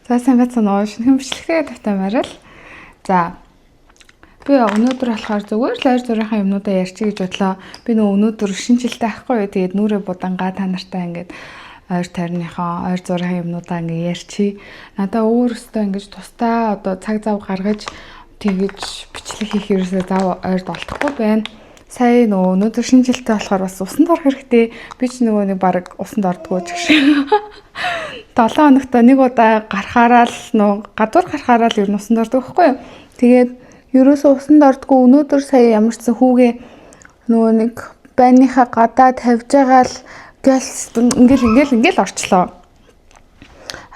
За, сайн байцгаана уу? Шинэхэн бичлэгтэй тавтай морил. За, би өнөөдөр болохоор зүгээр л ойр зургийн юмнуудаа ярьчих гэж бодлоо. Би нөгөө өнөөдөр шинэ жилтэй ахгүй юу? Тэгээд нүрээ будангаа та нартай ингээд ойр тойрныхоо ойр зургийн юмнуудаа ингээд ярьчих. Надаа өөрөөсөө ингэж тусдаа одоо цаг зав гаргаж тэгэж бичлэг хийх ерөөсөө зав ойрд олдохгүй байна. Сая нөгөө өнөөдөр шинэ жилтэй болохоор бас усанд орох хэрэгтэй. Би ч нөгөө нэг баг усанд ордгоо ч гэж. 7 хоногт нэг удаа гарахаараа л нөө гадуур гарахаараа л ер нь усанд ордог байхгүй юу. Тэгээд ерөөсөө усанд ордгоо. Өнөөдөр сая ямар ч сан хүүгээ нөгөө нэг байныхаа гадаа тавьж байгаа л гэл ингээл ингээл ингээл орчлоо.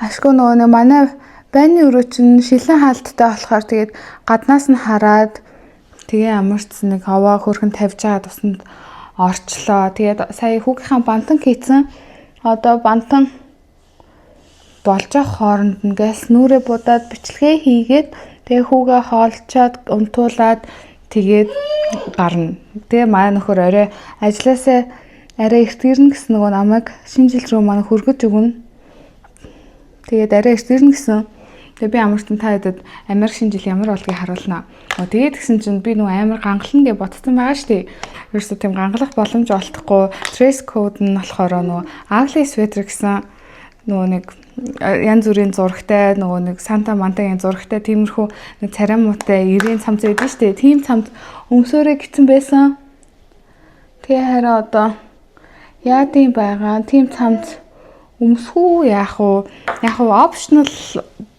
Ашгүй нөгөө нэг манай байны өрөө чинь шилэн хаалттай болохоор тэгээд гаднаас нь хараад тэгээ ямар ч нэг овоо хөрхөн тавьж байгаа тусанд орчлоо. Тэгээд сая хүүгийнхаа бантан хийцэн, одоо бантан болж байгаа хооронд нь газ нүрээ будаад бичлэгээ хийгээд, тэгээ хүүгээ хоолчоод унтуулад тэгээд гарна. Тэгээ манай нөхөр орой ажилласаа арай эрт ирнэ гэсэн, нөгөө намайг шинэ жил рүү манай хөргөж өгнө. Тэгээд арай эрт ирнэ гэсэн. Тэгээ би амарсан та хэдэд Америк шинэ жил ямар болдгийг харуулна. Тэгээд тэгсэн чинь би нөгөө амар гангална гэж бодсон байгаа шүү дээ. Ерөөсөө тийм гангалах боломж олдохгүй. Dress code нь болохоор нөгөө ugly sweater гэсэн нөгөө нэг янз бүрийн зурагтай, нөгөө нэг Санта Мантагийн зурагтай тиймэрхүү нэг царай муутай 90 цамц байдаг шүү дээ. Тийм цамц өмсөөрэй гэсэн байсан. Тэгээ хараа одоо яадын байгаа, тийм цамц өмсөхүү, яах вэ? Яг уу optional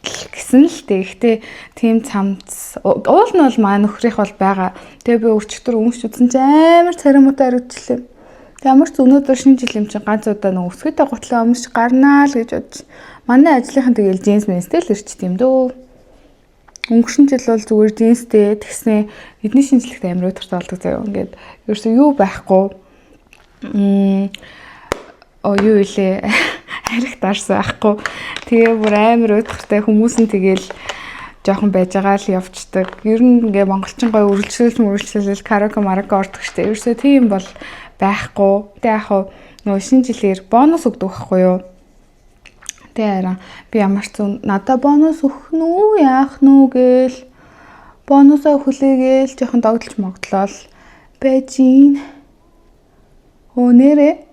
гэсэн л дээ. Гэхдээ тийм цамц уул нь бол маа нөхрийнх бол байгаа. Тэгээ би өчигдөр өмсч үзсэн чинь амар царай муутай харагдчихлаа. Тэг ямар ч өнөөдөр шинэ жил юм чинь ганц удаа нэг өсгөтэй гутлаа өмсч гарнаа л гэж бодож. Манай ажлынхан тэгэл джинс мэнстэй л ирчт юм дөө. Өнгөрсөн жил бол зүгээр джинстэй тэгсэн, эдний шинэ жилэгт амар өдөрт болдог заяа. Ингээд ерөөсөө юу байхгүй. О, юу илээ, арих дарсан байхгүй. Тэгээ бүр амар өдөртэй хүмүүс нь тэгэл жоохон байж байгаа л явцдаг. Ер нь ингээ монголчин гоё үргэлжлүүлж мөрөлжлөл караоке мараоке ордог штэ. Ерөөсөө тийм бол байхгүй. Тэгээ яг хав нөгөө шинэ жилээр бонус өгдөг байхгүй юу? Тэгээ хараа би ямар ч зүн надаа бонус өгөх нь үү, яах нь үү гээл бонусаа хүлээгээл жоохон догдолж могдлол байж гин. Өө, нэрээ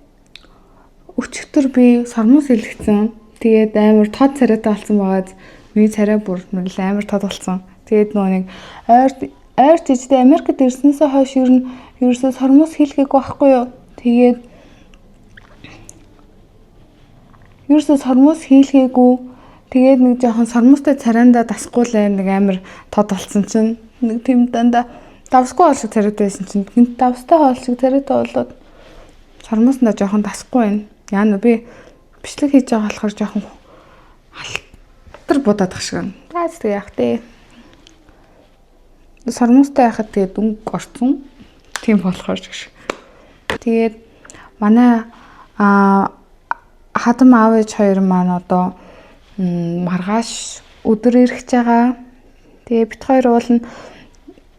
өчигдөр би сормуус илгэцэн. Тэгээд амар тод царайтай болсон байгаад миний царай бүр нүл амар тод болсон. Тэгээд нөгөө нэг ойр ойр жижигтэй Америкт ирснээсээ хойш ер нь ерөөсөө сормуус хийлгээгүй байхгүй юу. Тэгээд ерөөсөө сормуус хийлгээгүй. Тэгээд нэг жоохон сормуустай царайндаа дасахгүй л нэг амар тод болсон чинь нэг тийм дандаа давсгүй хоол шиг царайтай байсан чинь гинт давстай хоол шиг царайтай болоод сормууснаа жоохон дасахгүй байна. Яа, би бичлэг хийж байгаа болохоор жоохон алтар будаад ах шиг байна. За, тэг яах вэ? Сормуустай байхад тэгээд өнгө орцсон. Тийм болохоор ч гэж. Тэгээд манай хадам аав ээж хоёр маань одоо маргааш өдөр ирэх гэж байгаа. Тэгээ бит хоёр уул нь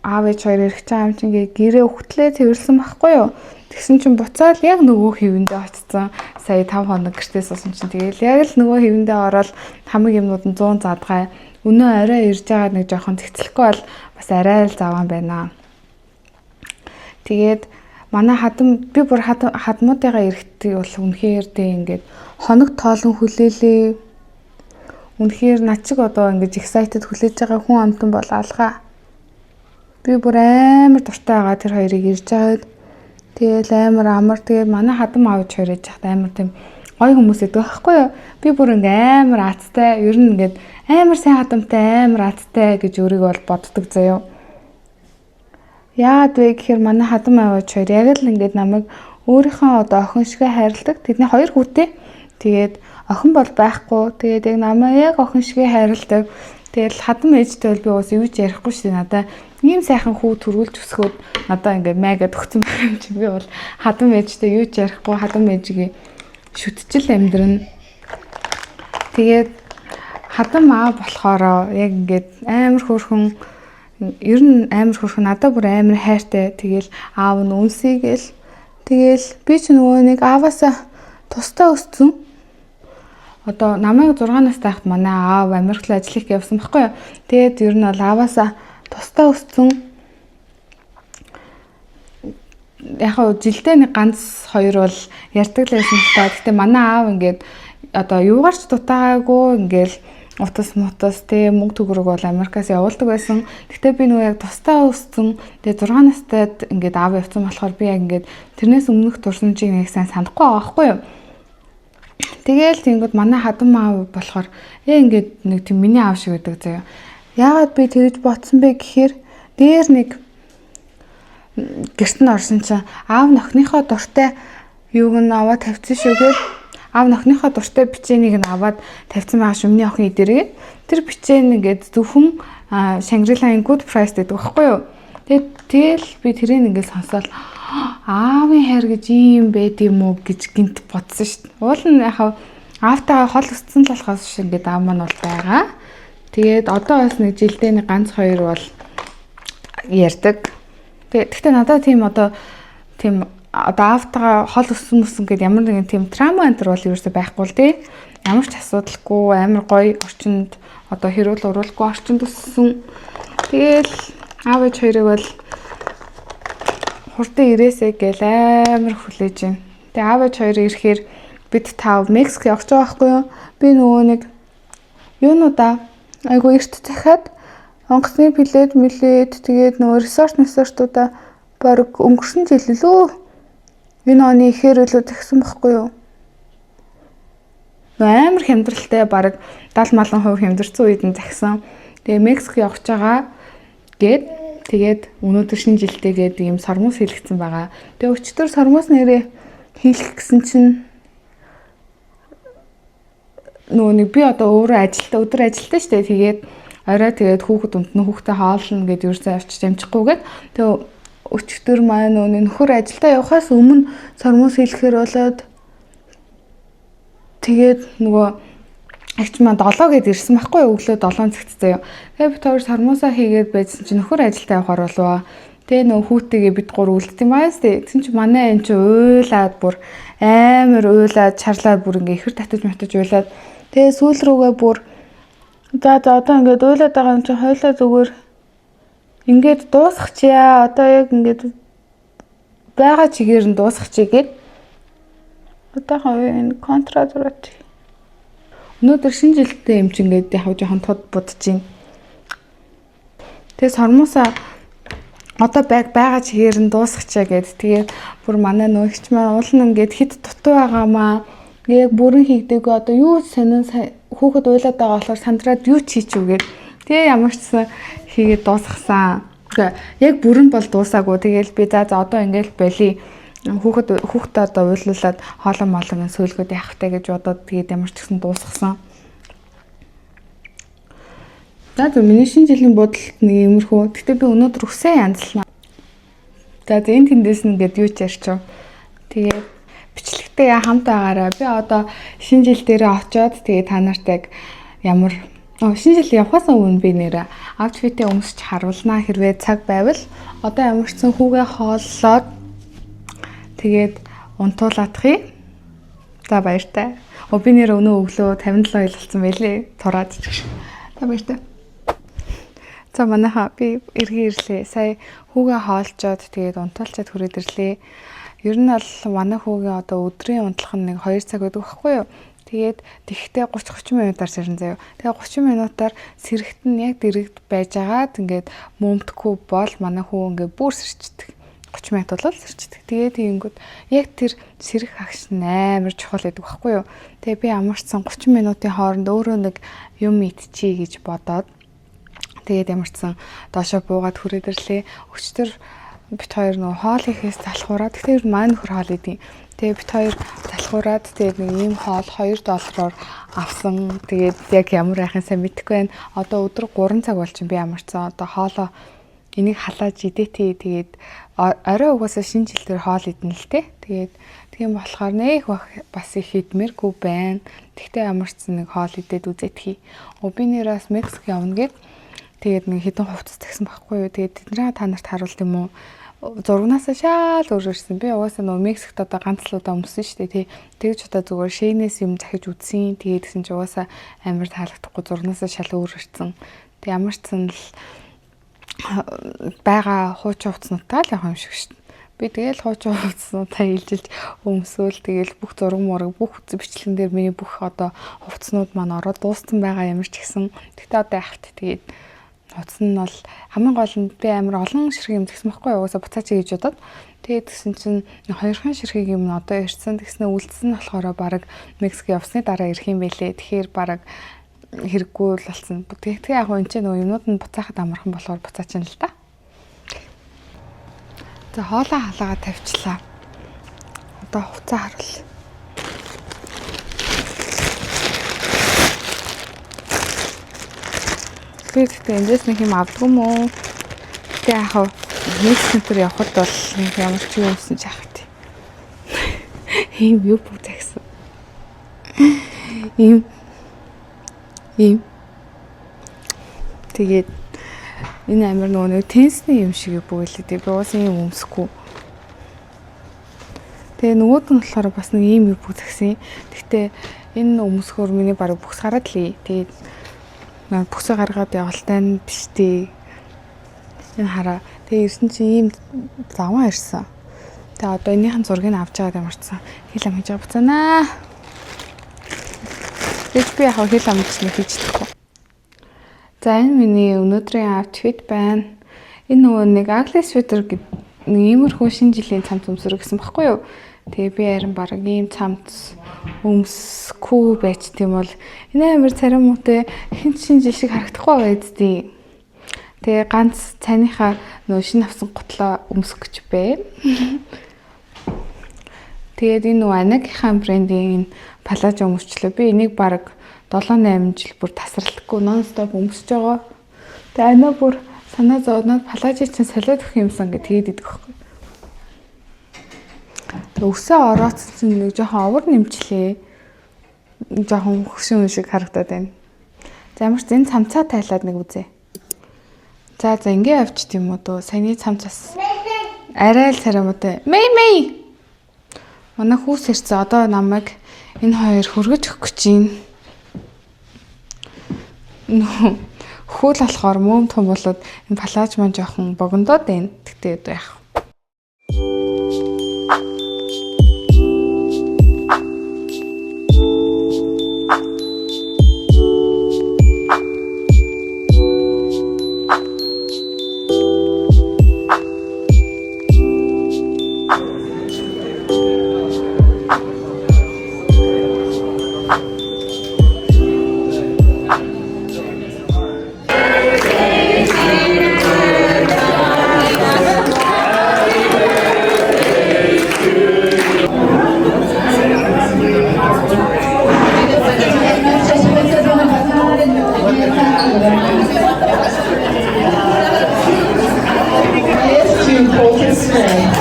аав ээж хоёр ирэх гэж байгаа юм чинь ингээ гэрээ өгтлээ цэвэрлсэн байхгүй юу? Тэгсэн чинь буцаал яг нөгөө хэвэндээ очсон. Сая 5 хоног гэртээ суусан чинь тэгэл яг л нөгөө хэвэндээ ороод хамаг юмнууд нь 100 задгай. Өнөө орой ирж байгаа, нэг жоохон цэгцлэхгүй бол бас арай л заваан байна. Тэгээд манай хадам, би бүр хадмуудыгаа эрэхтийг бол үнэхээр тэг ингээд хоног тоолон хүлээлээ. Үнэхээр над чиг одоо ингэж excited хүлээж байгаа хүн амтан бол алгаа. Би бүр амар дуртай байгаа тэр хоёрыг ирж байгаад. Тэгэл амар амар, тэгээд манай хадам аав ээж хоёр ээж хат амар тийм гоё хүмүүс гэдэг байхгүй юу? Би бүр ингээ амар азтай, ер нь ингээд амар сайн хадамтай, амар азтай гэж өөрийгөө бол боддог заяо. Яагаад вэ гэхээр манай хадам аав ээж хоёр яг л ингээд намайг өөрийнхөө одоо охин шигэ хайрладаг. Тэдний хоёр хүүтэй. Тэгээд охин бол байхгүй. Тэгээд яг намайг яг охин шигэ хайрладаг. Тэгэл хадам ээжтэй бол би уус юу ч ярихгүй шүү дээ. Надаа ийм сайхан хүү төрүүлж өсгөөд надаа ингээд майгаад өгсөн байх юм чи, би бол хадам ээжтэй юу ч ярихгүй, хадам ээжигээ шүтжил амьдрна. Тэгээд хадам аав болохоор яг ингээд амар хөөрхөн, ер нь амар хөөрхөн, надад бүр амар хайртай. Тэгэл аав нь үнсийгээл, тэгэл би ч нөгөө нэг ааваасаа тусдаа өссөн. Одоо намайг 6 настай байхад манай аав Америкт ажил хийх явсан байхгүй юу. Тэгээд ер нь бол ааваасаа тусдаа өссөн. Яг хав жилдээ нэг ганц хоёр бол ярьдаг л байсан л та. Гэхдээ манай аав ингээд одоо юугаарч дутаагаагүй ингээл утас мутас тэ мөнгө төгрөг бол Америкаас явуулдаг байсан. Гэхдээ би нөгөө яг тусдаа өссөн. Тэгээ 6 настайд ингээд аав явцсан болохоор би яг ингээд тэрнээс өмнөх туршлагыг нэг сайн санахгүй байгаа байхгүй юу. Тэгээл тэнгүүд манай хадам аав болохоор ингээд нэг тийм миний аав шиг байдаг заяа. Яагаад би тэгж ботсон бэ гэхээр дээр нэг гэрт нь орсон чинь аав нөхнийхөө дуртай юуг нь аваад тавьсан шүү гээд аав нөхнийхөө дуртай бичээнийг нь аваад тавьсан байгаа шүү миний охин идэрээ. Тэр бичээн ингээд зөвхөн Shangri-La-ийн good price гэдэг байхгүй юу. Тэгээд тэгэл би тэрийг ингээд сонсоод аавын хайр гэж ийм байд юм уу гэж гинт бодсон шүү дээ. Уул нь яг аавтайгаа хол өссөн л болохоос биш ингээд аав маань бол байгаа. Тэгээд одоо бас нэг жилдээ нэг ганц хоёр бол ярьдаг. Тэгэхдээ надад тийм одоо тийм одоо аавтайгаа хол өссөн мөсөн гэд ямар нэгэн тийм trauma энэ төр бол ерөөсөй байхгүй л тий. Ямар ч асуудалгүй амар гоё орчинд одоо хэрүүл уруулгүй орчинд өссөн. Тэгээл аав ээж хоёрыг бол хурдан ирээсэй гээл амар хүлээж байна. Тэгээ аав ээж хоёр ирэхээр бид тав Мексик явж байгаа байхгүй юу? Би нөгөө нэг юунуудаа айгу эрт захиад онгоцны билет мэлээд тэгээд нөгөө resort месортуудаа баг өнгөрсөн жил лөө. Энэ оны ихээр үлээ захисан байхгүй юу? Нөгөө амар хямдралтай баг 70 малан хувь хямдарсан үед нь захисан. Тэгээ Мексик явж байгаа гээд тэгээд өнөөдөр шинэ жилдээ гээд ийм сормуус хийлгэсэн байгаа. Тэгээ өчтөр сормуус нэрээ хийлгэх гэсэн чинь нөгөө нэг би одоо өөрөө ажилтаа өдөр ажилтаа штэ. Тэгээд орой тэгээд хүүхэд унтна хүүхдээ хоолно гэд ерөөсөө авчиж амжихгүйгээд тэгээ өчтөр маань нөгөө нөхөр ажилдаа явахаас өмнө сормуус хийлгэхээр болоод тэгээд нөгөө агч маань 7 гэд ирсэн байхгүй юу өглөө 7 цагт заяа. Тэгээ бид хоёр сормуусаа хийгээд байсан чинь нөхөр ажилдаа явахаар болов. Тэгээ нөгөө хүүтэйгээ бид гур үлдсэн юм аа сте. Тэгсэн чинь манай энэ чинь уйлаад бүр амар уйлаад чарлаад бүр ингээ ихэр татаж матаж уйлаад тэгээ сүүл рүүгээ бүр за за одоо ингээд уйлаад байгаа юм чинь хойлоо зүгээр ингээд дуусгачихъя. Одоо яг ингээд байгаа чигээр нь дуусгачихъя гэд. Одоохоо энэ контра зураач. Өнөөдөр шинэ жилдээ юм чинь ингээд яг жоохон тод будаж байна. Тэгээ сормуусаа одоо байг байгаа чигээр нь дуусгачихъя гэд. Тэгээд бүр манай нөгөөч маань уул нь ингээд хит дутуу байгаамаа. Яг бүрэн хийгдээгүй одоо юу сонин хүүхэд уйлаад байгаа болохоор сандраад юу ч хийч үгээд. Тэгээ ямар ч сан хийгээд дуусгасан. Яг бүрэн бол дуусаагүй. Тэгээл би за за одоо ингээд болий. Хүүхэд хүүхдээ одоо уйлуулад хоолон молон сөөлгөөд явах та гэж бодоод тэгээд ямар ч гэсэн дуусгасан. За зөв миний шинэ жилийн бодолт нэг иймэрхүү. Гэтэ би өнөөдөр үсээ янзлана. За энэ тэндээс нь ингээд юу ч ярьчих. Тэгээд бичлэгтээ хамт байгаарай. Би одоо шинэ жил дээрээ очиод тэгээд та нарт яг ямар шинэ жил явахаас өмнө би нэрэ outfit ээ өмсч харуулнаа хэрвээ цаг байвал. Одоо ямар ч сан хүүгээ хооллоод тэгээд унтуулаадах. За баяртай. Оо би нэр өнөө өглөө 57 хил болсон байлээ. Тураад ч. За баяртай. За манайхаа би эргэн ирлээ. Сая хүүгээ хоолчоод тэгээд унтуулчаад хүрээд ирлээ. Ер нь бол манай хүүгийн одоо өдрийн унтлах нь нэг 2 цаг байдаг байхгүй юу? Тэгээд тэгхдээ 30 30 минутаар сэрнэ заяа. Тэгээ 30 минутаар сэрэхт нь яг дэрэгд байжгаад ингээд мөмтөхгүй бол манай хүү ингээд бүр сэрчдэг. 30 минут бол сэрчдэг. Тэгээ тэгэнгүүт яг тэр сэрэх агш амар чухал байдаг байхгүй юу? Тэгээ би амарчсан 30 минутын хооронд өөрөө нэг юм идчихье гэж бодоод тэгээд ямарчсан доошо буугаад хүрээд ирлээ. Өчтөр бит хоёр нөгөө хоол хийхээс залхуураад тэгэхээр маань нөхөр хоол идэв. Тэгээ бит хоёр залхуураад тэгээд нэг ийм хоол 2 доллараар авсан. Тэгээд яг ямар байхын сайн мэдэхгүй байна. Одоо өдөр 3 цаг болчин би ямарчсан одоо хоолоо энийг халааж идээтэй. Тэгээд орой угаасаа шинэ жил дээр хоол идэнэ л те. Тэгээд тийм болохоор нэх бас их идмээргүй байна. Тэгтээ ямарчсан нэг хоол идээд үзээдхий. Би нэрээс Мексик явна гэд тэгээд нэг хэдэн хувцас тэгсэн байхгүй юу. Тэгээд тэднээ та нарт харуулт юм уу? Зургнаасаа шаал өөр ирсэн. Би угаасаа нөгөө Мексикт одоо ганц л удаа өмсөн шүү дээ, тий. Тэгж одоо зүгээр Shein-ээс юм захиж үзсэн. Тэгээд тэгсэн чи угаасаа амар таалагдахгүй, зургнаасаа шал өөр ирсэн. Тэг ямар ч сан л байгаа хуучин хувцснуудтай л явах юм шиг шүү дээ. Би тэгэл хуучин хувцснуудаа илжилж өмсөөл, тэгэл бүх зураг мураг, бүх бичлэгэн дээр миний бүх одоо хувцснууд маань ороод дууссан байгаа ямар ч гэсэн. Тэгтээ одоо яхавт, тэгээд хувцас нь бол хамгийн гол нь би амар олон ширхэг юм згсэн байхгүй юу? Угаасаа буцаач гэж бодоод. Тэгээд тэгсэн чинь хоёрхан ширхэг юм одоо ирсэн. Тэгснэ үлдсэн нь болохоор баг Мексик явсны дараа ирэх юм бэлээ. Тэгэхээр баг хэрэггүй л болсон. Тэгээ яг энэ ч нөгөө юмнууд нь буцаахад амархан болохоор буцаачин л та. За, хоолоо халаагаа тавьчлаа. Одоо хувцас харуул. Би гэхдээ эндээс нэг юм авдгүй юм уу? Гэтэ яг хав нэг центр явхад бол нэг ямар ч юм өмсөн ч яах вэ? Ийм юу бүх загсан. Ийм ийм. Тэгээд энэ амар нөгөө нэг теннисний юм шиг бүгэлээ. Би уус юм өмсөхгүй. Тэгээ нөгөөд нь болохоор бас нэг ийм юу бүх загсан. Гэхдээ энэ өмсөхөөр миний бараг бүхс гараад лээ. Тэгээд бүхсээ гаргаад явалтай нь биш дээ. Энэ хараа. Тэгээ ирсэн чинь ийм заван ирсэн. Тэгээ одоо энийхэн зургийг авч аваад ямарчсан. Хэл ам хийж байгаа буцаанаа. Тэгэж би яг хэл ам гэж нэг хийж чадахгүй. За, энэ миний өнөөдрийн outfit байна. Энэ нөгөө нэг ugly sweater гэдэг нэг иймэрхүү шинэ жилийн цамц өмсөрөө гэсэн баггүй юу? Тэгээ би харин баг ийм цамц өмсөхгүй байж, тийм бол энэ амар царай муутай хин шинэ жил шиг харагдахгүй байгаа үстий. Тэгээ ганц цайныхаа нөгөө шинэ авсан гутлаа өмсөх гэж байна. Тэгээд энэ нөгөө Анагийнхаа брендийн энэ палаж өмсчлөө. Би энийг баг 7 8 жил бүр тасралтгүй non stop өмсөж байгаа. Тэгээ Ана бүр санаа зовноод палажийг чинь солиод өгөх юмсан гэж тэгээд идэх байхгүй. Тэгээ өсөө орооцсон чинь нэг жоохон овор нэмчлээ. Жоохон хөшин шиг харагдаад байна. За, ямар ч энэ цамцаа тайлаад нэг үзье. За, ингээ авчт юм уу дөө. Саяны цамц бас арай л царай муутай. Мэй мэй. Манай хүүс ирсэн. Одоо намайг энэ хоёр хөргөж өгөх гэж байна. Нөө хөл болохоор мөөм том болоод энэ палаж маань жоохон богиндоод байна. Тэгтээ одоо яах вэ? To Colton Smith.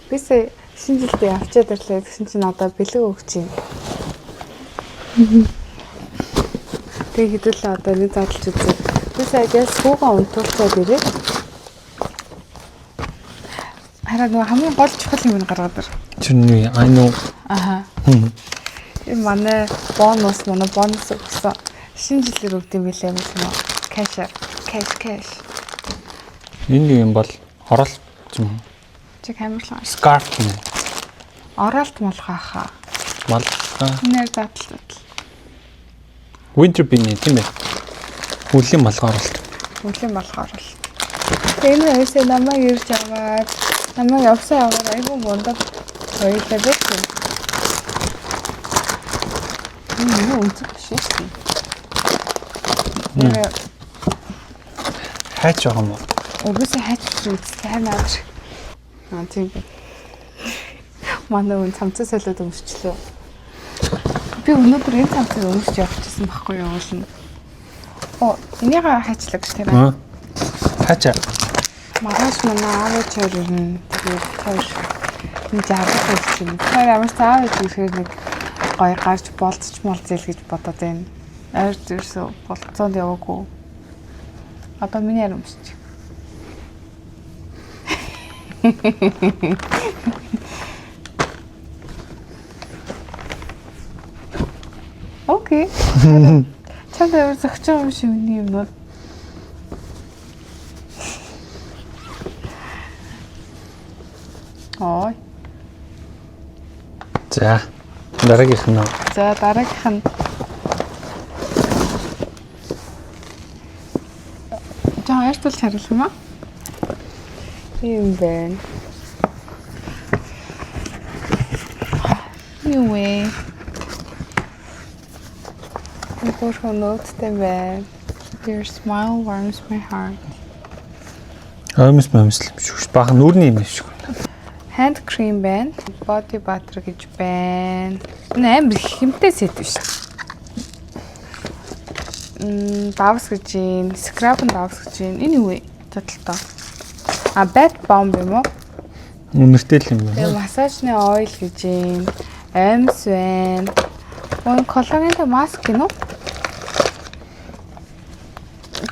Би сая шинэ жилдээ явчаад ирлээ гэсэн чинь одоо бэлэг өгч юм. Тэгээ хэдүүлээ одоо нэг задлж үзье. Би сая яс хүүгэн унтуулчаад ирээ. Хараа, нөгөө хамгийн гол чухал юм гаргаад ир. Тэр нэг I know. Аха. Энэ манай бонус, манай бонус өгсөн. Шинэ жилээр өгд юм билээ юм уу? Cash cash cash. Энэ юу юм бол, оролт юм. Чи камерлаа. Scarf юм. Оролт молгоо хаа. Малгай. Нэр задлал задлал. Winter beanie, тийм ээ. Үлийн малгай оролт. Үлийн малгай оролт. Тэгээ энэ хоёсаа намайг ирж аваад, намайг явсан яваар айгүй мундаг хоёулаа байсан. Энэ юу өнцөг биш шүү дээ. Нэр Хайч байгаа юм уу? Угсаа хайч үзсэн сайн аа. Аа, тийм бэ. Манай үн цамцаа солиод өмсчлөө. Би өнөөдөр энэ цамцыг өмсч явчихсан байхгүй юу уулна. Оо, энийг хайчлаа гэж, тийм ээ. Аа. Хайчаа. Маргааш манай аав ээж хоёр ирнэ. Тэгээд хоёр Нэг 60 гэж чинь. Тэгэхээр ямар цаав гэж ирэхээр нэг гоё гарч болцож молцъё л гэж бодоод байна. Ойр зүрсөө болцоонд яваагүй. Одоо миний ариун өмсч. Okay. Чамд амар зөгч байгаа юм шиг миний юмнууд. Ой. За. Дараагийнх нь. За дараагийнх нь жаа ойртуулж харуулах юм аа? Юм байна. Юу вэ? Хөөрхөн note-тэй байна. Your smile warms my heart. Оймс момс л юм шиг ш. Баахан нүрний юм шиг. Hand cream байна. Body butter гэж байна. Энэ амар их хэмтэй set биш. Давс гэж юм. Scrub нь давс гэж юм. Энэ юу вэ? Зодтолтой. А bath bomb юм уу? Үнэртэй л юм Тэгээ байна. массажны oil гэж юм. Амьс байна. Ой, коллагентэй маск гинүү?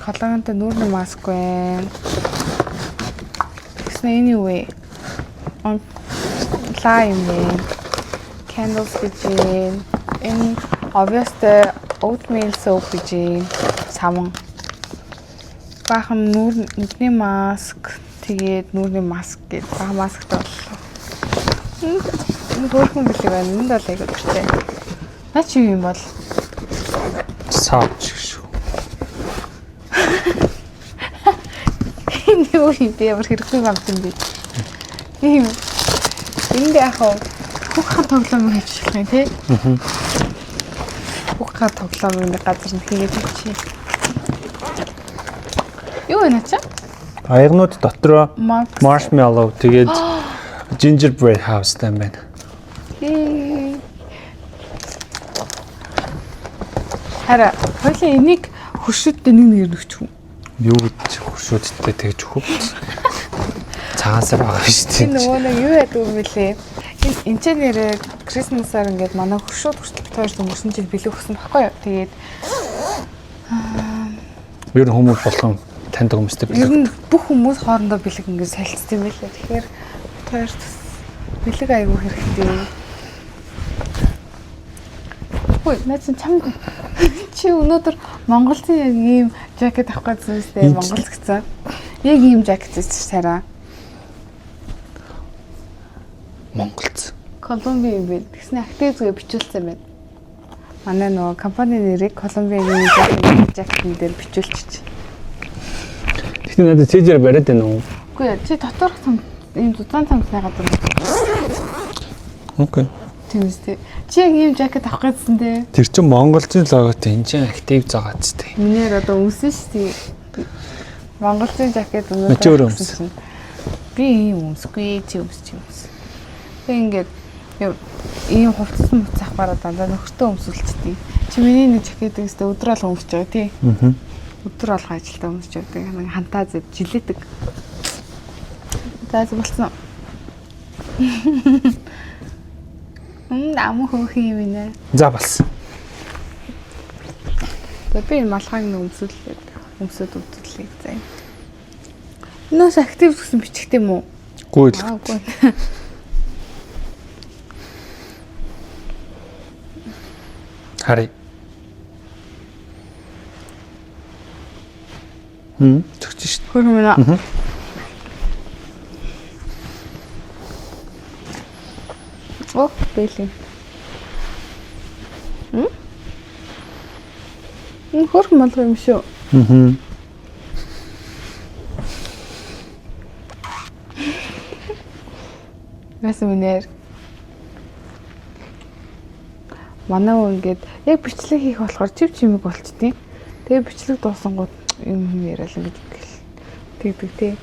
Коллагентэй нүүрний маск байна. Тэгсэн энэ юу вэ? Он лаа юм бэ? Candles гэж юм. Энэ obviously oatmeal soap гэж юм. Саван. Баахан нүүр нүдний маск, тэгээд нүүрний маск гэдэг баахан масктай боллоо. Энэ хөөрхөн бэлэг байна. Энд бол айгүй дуртай. Наа чи юу юм бол? Сав шиг шүү. Энэ юу юм бэ? Ямар хэрэггүй юм юм бэ? Тийм. Энд яг хав хүүхэн тоглоом хийж болох юм тий? Аа. Хүүхэн тоглоом нэг газар нь хийгээд өгчий. Юу вэ наа чи? Аягнууд дотроо Max. Marshmallow тэгээд gingerbread house-тай юм байна. Хий. Хараа, хоёлаа энийг хөршүүдтэй нэг нэгээр нөхчих үү? Юу гэж хөршүүдтэй тэгж өгөх. Цагаан сар байгаа биш Энэ тийм. нөгөө нэг юу яадаг юм бэлээ? Энэ энэ ч нэрээ Christmas-аар ингээд манай хөршүүд хүртэл бит хоёр өнгөрсөн жил бэлэг өгсөн баггүй юу? Тэгээд Ер нь хүмүүс болгон таньдаг хүмүүстэй ер бэлэг. нь бүх хүмүүс хоорондоо бэлэг ингээд солилцсон юм байлээ. Тэгэхээр бит хоёр бас бэлэг айгүй хэрэгтэй. Хөөе, наа чин чам чи өнөөдөр Монголын яг ийм жакет авах гэсэн үстэй Энд ч- Монгол гэсэн. Яг ийм жакет зүсч цараа. Монголц. Колумби юм байна. Тэгснэ актив зүгээ бичүүлсэн байна. Манай нөгөө компани нэрийг Колумбиагийн жакетын дээр бичүүлчих. Гэхдээ надад цэжээр бариад байна уу? Үгүй ээ, чи доторх цам ийм зузаан цамцны газар Okay. тийм үстэй. Чи яг ийм жакет авах гэсэн дээ. Тэр чин монголчын логотой энэ чин актив заагаад тээ. Минийэр одоо өмсөн шүү дээ. Монголын жакет өнөөдөр Чи өөрөө авах гэсэн өмс. чинь. Би ийм өмсөхгүй, чи өмс чи өмс. Би ингээд юм ийм хувцас муц авахаараа дандаа нөхөртөө өмсүүлчихдээ. Чи миний нэг жакетыг өстө өдөр болгон өмсөж байгаа тий. Аа. Өдөр болгон ажилдаа өмсөж явдаг. Нэг хантаа зэв жилээдэг. За зөв болсон. Мм ам хөөх юм инэ. За болсон. За би энэ малгайг нэг өмсөлээ. Өмсөд үзлээ заа. Энэс актив гэсэн бичгтэй юм уу? Гүйл. Аа үгүй. Харъя. Зөгч шít. Хөрхөн минь. Мгм. Оо, бэлэн. М? Энэ хөрхөн малгай юм шүү. Аа. Яасан минээр. Манай хүү ингээд яг бичлэг хийх болохоор чив чимэг болчдیں۔ Тэгээ бичлэг дуусангууд юм юм яриад ингээд ингээл тэгдэг тий.